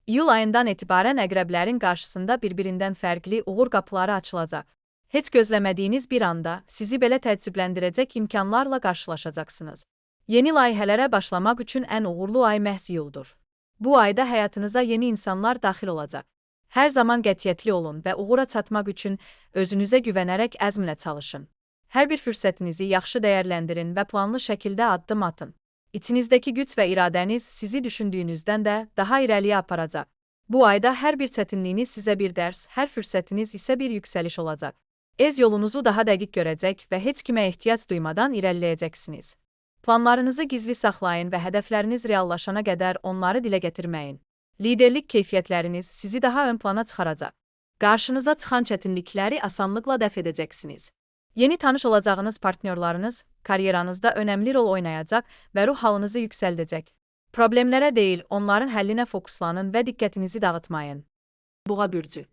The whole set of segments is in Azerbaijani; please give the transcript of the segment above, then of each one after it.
İyul ayından etibarən əqrəblərin qarşısında bir-birindən fərqli uğur qapıları açılacaq. Heç gözləmədiyiniz bir anda sizi belə təəccübləndirəcək imkanlarla qarşılaşacaqsınız. Yeni layihələrə başlamaq üçün ən uğurlu ay məhz iyuldur. Bu ayda həyatınıza yeni insanlar daxil olacaq. Hər zaman qətiyyətli olun və uğura çatmaq üçün özünüzə güvənərək əzmlə çalışın. Hər bir fürsətinizi yaxşı dəyərləndirin və planlı şəkildə addım atın. İçinizdəki güc və iradəniz sizi düşündüyünüzdən də daha irəliyə aparacaq. Bu ayda hər bir çətinliyiniz sizə bir dərs, hər fürsətiniz isə bir yüksəliş olacaq. Ez yolunuzu daha dəqiq görəcək və heç kimə ehtiyac duymadan irəliləyəcəksiniz. Planlarınızı gizli saxlayın və hədəfləriniz reallaşana qədər onları dilə gətirməyin. Liderlik keyfiyyətləriniz sizi daha ön plana çıxaracaq. Qarşınıza çıxan çətinlikləri asanlıqla dəf edəcəksiniz. Yeni tanış olacağınız partnyorlarınız karyeranızda önəmli rol oynayacaq və ruh halınızı yüksəldəcək. Problemlərə deyil, onların həllinə fokuslanın və diqqətinizi dağıtmayın. Boğa bürcü.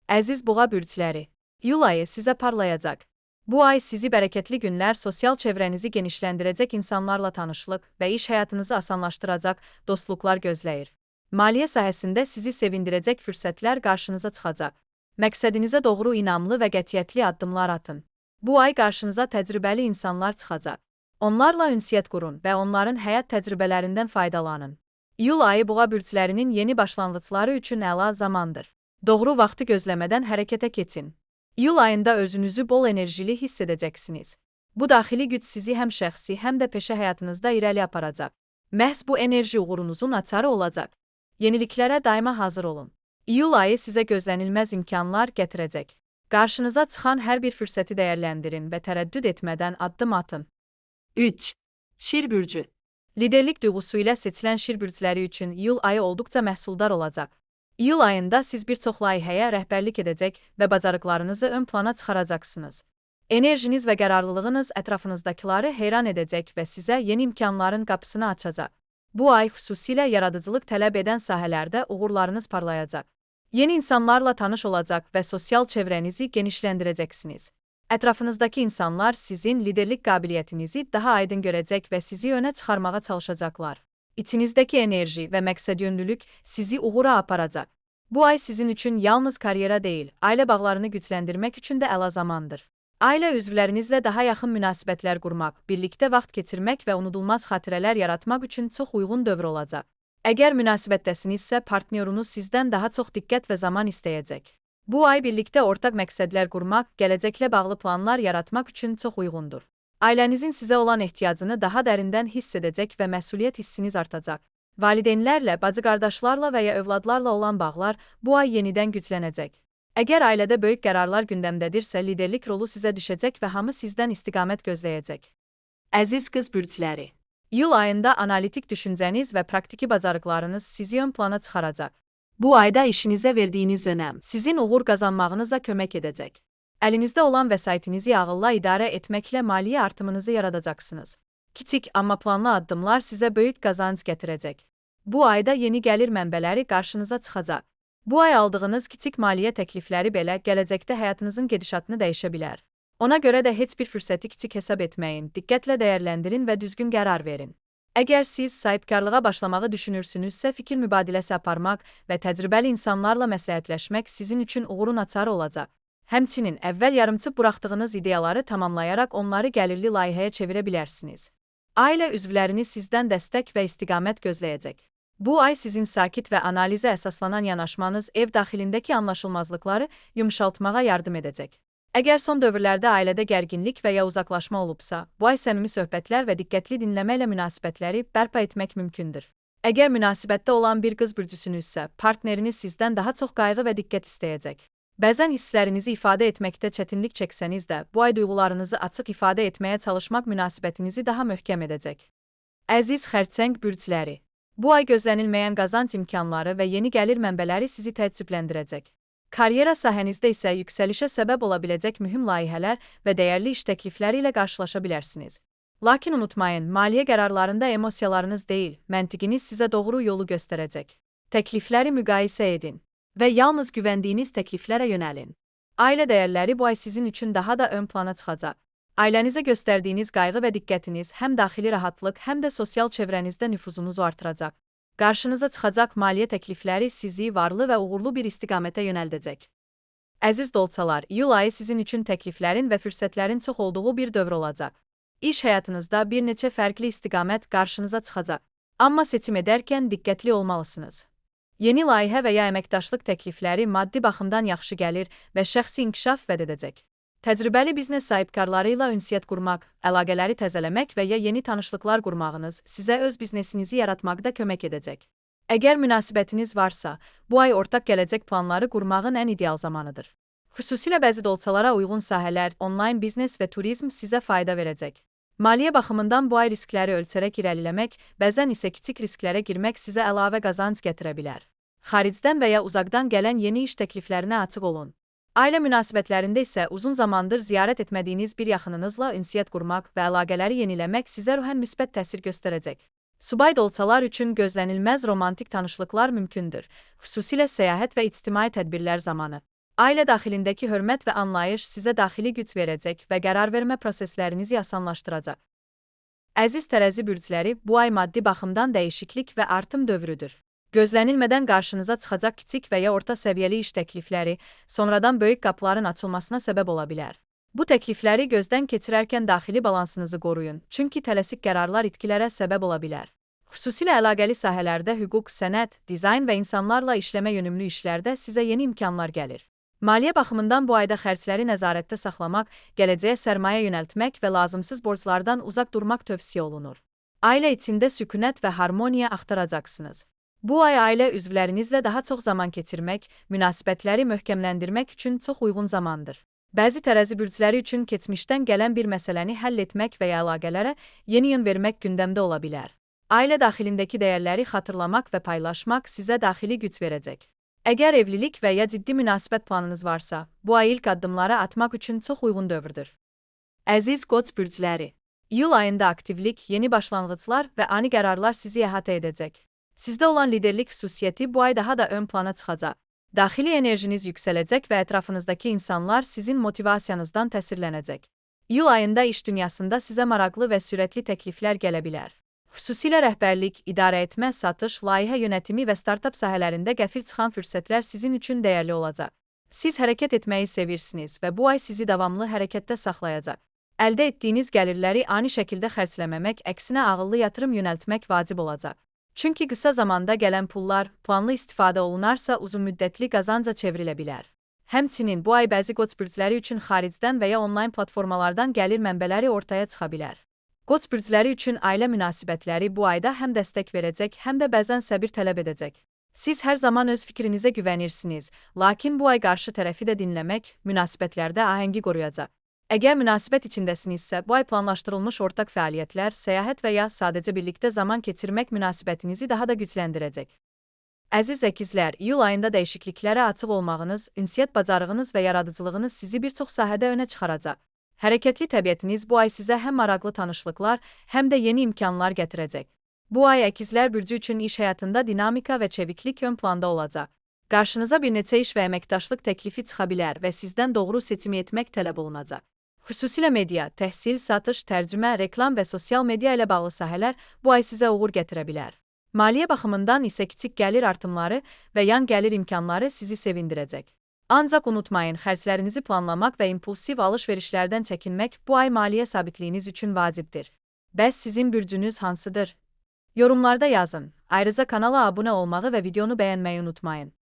Əziz boğa bürcləri, iyul ayı sizə parlayacaq. Bu ay sizi bərəkətli günlər, sosial çevrənizi genişləndirəcək insanlarla tanışlıq və iş həyatınızı asanlaşdıracaq dostluqlar gözləyir. Maliyyə sahəsində sizi sevindirəcək fürsətlər qarşınıza çıxacaq. Məqsədinizə doğru inamlı və qətiyyətli addımlar atın. Bu ay qarşınıza təcrübəli insanlar çıxacaq. Onlarla ünsiyyət qurun və onların həyat təcrübələrindən faydalanın. İyul ayı boğa bürclərinin yeni başlanğıcları üçün əla zamandır. Doğru vaxtı gözləmədən hərəkətə keçin. İyul ayında özünüzü bol enerjili hiss edəcəksiniz. Bu daxili güc sizi həm şəxsi, həm də peşə həyatınızda irəli aparacaq. Məhz bu enerji uğurunuzun açarı olacaq. Yeniliklərə daima hazır olun. İyul ayı sizə gözlənilməz imkanlar gətirəcək. Qarşınıza çıxan hər bir fürsəti dəyərləndirin və tərəddüd etmədən addım atın. 3. Şir bürcü. Liderlik duyğusu ilə seçilən şir bürcləri üçün iyul ayı olduqca məhsuldar olacaq. İyul ayında siz bir çox layihəyə rəhbərlik edəcək və bacarıqlarınızı ön plana çıxaracaqsınız. Enerjiniz və qərarlılığınız ətrafınızdakıları heyran edəcək və sizə yeni imkanların qapısını açacaq. Bu ay xüsusilə yaradıcılıq tələb edən sahələrdə uğurlarınız parlayacaq. Yeni insanlarla tanış olacaq və sosial çevrənizi genişləndirəcəksiniz. Ətrafınızdakı insanlar sizin liderlik qabiliyyətinizi daha aydın görəcək və sizi önə çıxarmağa çalışacaqlar. İçinizdəki enerji və məqsədyönlülük sizi uğura aparacaq. Bu ay sizin üçün yalnız karyera deyil, ailə bağlarını gücləndirmək üçün də əla zamandır. Ailə üzvlərinizlə daha yaxın münasibətlər qurmaq, birlikdə vaxt keçirmək və unudulmaz xatirələr yaratmaq üçün çox uyğun dövr olacaq. Əgər münasibətdəsinizsə, partnyorunuz sizdən daha çox diqqət və zaman istəyəcək. Bu ay birlikdə ortaq məqsədlər qurmaq, gələcəklə bağlı planlar yaratmaq üçün çox uyğundur. Ailənizin sizə olan ehtiyacını daha dərindən hiss edəcək və məsuliyyət hissiniz artacaq. Valideynlərlə, bacı-qardaşlarla və ya övladlarla olan bağlar bu ay yenidən güclənəcək. Əgər ailədə böyük qərarlar gündəmdədirsə, liderlik rolu sizə düşəcək və hamı sizdən istiqamət gözləyəcək. Əziz qız bürcləri. İyul ayında analitik düşüncəniz və praktiki bacarıqlarınız sizi ön plana çıxaracaq. Bu ayda işinizə verdiyiniz önəm Sizin uğur qazanmağınıza kömək edəcək. Əlinizdə olan vəsaitinizi ağılla idarə etməklə maliyyə artımınızı yaradacaqsınız. Kiçik amma planlı addımlar sizə böyük qazanc gətirəcək. Bu ayda yeni gəlir mənbələri qarşınıza çıxacaq. Bu ay aldığınız kiçik maliyyə təklifləri belə gələcəkdə həyatınızın gedişatını dəyişə bilər. Ona görə də heç bir fürsəti kiçik hesab etməyin, diqqətlə dəyərləndirin və düzgün qərar verin. Əgər siz sahibkarlığa başlamağı düşünürsünüzsə, fikir mübadiləsi aparmaq və təcrübəli insanlarla məsləhətləşmək sizin üçün uğurun açarı olacaq. Həmçinin əvvəl yarımçıq buraxdığınız ideyaları tamamlayaraq onları gəlirli layihəyə çevirə bilərsiniz. Ailə üzvləriniz sizdən dəstək və istiqamət gözləyəcək. Bu ay sizin sakit və analizə əsaslanan yanaşmanız ev daxilindəki anlaşılmazlıqları yumşaltmağa yardım edəcək. Əgər son dövrlərdə ailədə gərginlik və ya uzaqlaşma olubsa, bu ay səmimi söhbətlər və diqqətli dinləməklə münasibətləri bərpa etmək mümkündür. Əgər münasibətdə olan bir qız bürcüsünüzsə, partneriniz sizdən daha çox qayğı və diqqət istəyəcək. Bəzən hisslərinizi ifadə etməkdə çətinlik çəksəniz də, bu ay duyğularınızı açıq ifadə etməyə çalışmaq münasibətinizi daha möhkəm edəcək. Əziz xərçəng bürcləri, bu ay gözlənilməyən qazanc imkanları və yeni gəlir mənbələri sizi təəccübləndirəcək. Karyera sahənizdə isə yüksəlişə səbəb ola biləcək mühüm layihələr və dəyərli iş təklifləri ilə qarşılaşa bilərsiniz. Lakin unutmayın, maliyyə qərarlarında emosiyalarınız deyil, məntiqiniz sizə doğru yolu göstərəcək. Təklifləri müqayisə edin və yalnız güvəndiyiniz təkliflərə yönəlin. Ailə dəyərləri bu ay sizin üçün daha da ön plana çıxacaq. Ailənizə göstərdiyiniz qayğı və diqqətiniz həm daxili rahatlıq, həm də sosial çevrənizdə nüfuzunuzu artıracaq. Qarşınıza çıxacaq maliyyə təklifləri sizi varlı və uğurlu bir istiqamətə yönəldəcək. Əziz dolçalar, iyul ayı sizin üçün təkliflərin və fürsətlərin çox olduğu bir dövr olacaq. İş həyatınızda bir neçə fərqli istiqamət qarşınıza çıxacaq. Amma seçim edərkən diqqətli olmalısınız. Yeni layihə və ya əməkdaşlıq təklifləri maddi baxımdan yaxşı gəlir və şəxsi inkişaf vəd edəcək. Təcrübəli biznes sahibkarları ilə ünsiyyət qurmaq, əlaqələri təzələmək və ya yeni tanışlıqlar qurmağınız sizə öz biznesinizi yaratmaqda kömək edəcək. Əgər münasibətiniz varsa, bu ay ortaq gələcək planları qurmağın ən ideal zamanıdır. Xüsusilə bəzi dolçalara uyğun sahələr, onlayn biznes və turizm sizə fayda verəcək. Maliyyə baxımından bu ay riskləri ölçərək irəliləmək, bəzən isə kiçik risklərə girmək sizə əlavə qazanc gətirə bilər. Xaricdən və ya uzaqdan gələn yeni iş təkliflərinə açıq olun. Ailə münasibətlərində isə uzun zamandır ziyarət etmədiyiniz bir yaxınınızla ünsiyyət qurmaq və əlaqələri yeniləmək sizə ruhən müsbət təsir göstərəcək. Subay dolçalar üçün gözlənilməz romantik tanışlıqlar mümkündür, xüsusilə səyahət və ictimai tədbirlər zamanı. Ailə daxilindəki hörmət və anlayış sizə daxili güc verəcək və qərar vermə proseslərinizi asanlaşdıracaq. Əziz tərəzi bürcləri, bu ay maddi baxımdan dəyişiklik və artım dövrüdür. Gözlənilmədən qarşınıza çıxacaq kiçik və ya orta səviyyəli iş təklifləri sonradan böyük qapıların açılmasına səbəb ola bilər. Bu təklifləri gözdən keçirərkən daxili balansınızı qoruyun, çünki tələsik qərarlar itkilərə səbəb ola bilər. Xüsusilə əlaqəli sahələrdə hüquq, sənət, dizayn və insanlarla işləmə yönümlü işlərdə sizə yeni imkanlar gəlir. Maliyyə baxımından bu ayda xərcləri nəzarətdə saxlamaq, gələcəyə sərmayə yönəltmək və lazımsız borclardan uzaq durmaq tövsiyə olunur. Ailə içində sükunət və harmoniya axtaracaqsınız. Bu ay ailə üzvlərinizlə daha çox zaman keçirmək, münasibətləri möhkəmləndirmək üçün çox uyğun zamandır. Bəzi tərəzi bürcləri üçün keçmişdən gələn bir məsələni həll etmək və ya əlaqələrə yeni yön vermək gündəmdə ola bilər. Ailə daxilindəki dəyərləri xatırlamaq və paylaşmaq sizə daxili güc verəcək. Əgər evlilik və ya ciddi münasibət planınız varsa, bu ay ilk addımları atmaq üçün çox uyğun dövrdür. Əziz Qoç bürcləri, iyul ayında aktivlik, yeni başlanğıclar və ani qərarlar sizi əhatə edəcək. Sizdə olan liderlik xüsusiyyəti bu ay daha da ön plana çıxacaq. Daxili enerjiniz yüksələcək və ətrafınızdakı insanlar sizin motivasiyanızdan təsirlənəcək. İyul ayında iş dünyasında sizə maraqlı və sürətli təkliflər gələ bilər. Xüsusilə rəhbərlik, idarə etmə, satış, layihə yönətimi və startap sahələrində qəfil çıxan fürsətlər sizin üçün dəyərli olacaq. Siz hərəkət etməyi sevirsiniz və bu ay sizi davamlı hərəkətdə saxlayacaq. Əldə etdiyiniz gəlirləri ani şəkildə xərcləməmək, əksinə ağıllı yatırım yönəltmək vacib olacaq. Çünki qısa zamanda gələn pullar planlı istifadə olunarsa uzunmüddətli qazanca çevrilə bilər. Həmçinin bu ay bəzi qoç bürcləri üçün xaricdən və ya onlayn platformalardan gəlir mənbələri ortaya çıxa bilər. Qoç bürcləri üçün ailə münasibətləri bu ayda həm dəstək verəcək, həm də bəzən səbir tələb edəcək. Siz hər zaman öz fikrinizə güvənirsiniz, lakin bu ay qarşı tərəfi də dinləmək, münasibətlərdə ahəngi qoruyacaq. Əgər münasibət içindəsinizsə, bu ay planlaşdırılmış ortaq fəaliyyətlər, səyahət və ya sadəcə birlikdə zaman keçirmək münasibətinizi daha da gücləndirəcək. Əziz əkizlər, iyul ayında dəyişikliklərə açıq olmağınız, ünsiyyət bacarığınız və yaradıcılığınız sizi bir çox sahədə önə çıxaracaq. Hərəkətli təbiətiniz bu ay sizə həm maraqlı tanışlıqlar, həm də yeni imkanlar gətirəcək. Bu ay əkizlər bürcü üçün iş həyatında dinamika və çeviklik ön planda olacaq. Qarşınıza bir neçə iş və əməkdaşlıq təklifi çıxa bilər və sizdən doğru seçimi etmək tələb olunacaq. Xüsusilə media, təhsil, satış, tərcümə, reklam və sosial media ilə bağlı sahələr bu ay sizə uğur gətirə bilər. Maliyyə baxımından isə kiçik gəlir artımları və yan gəlir imkanları sizi sevindirəcək. Ancaq unutmayın, xərclərinizi planlamaq və impulsiv alış-verişlərdən çəkinmək bu ay maliyyə sabitliyiniz üçün vacibdir. Bəs sizin bürcünüz hansıdır? Yorumlarda yazın. Ayrıca kanala abunə olmağı və videonu bəyənməyi unutmayın.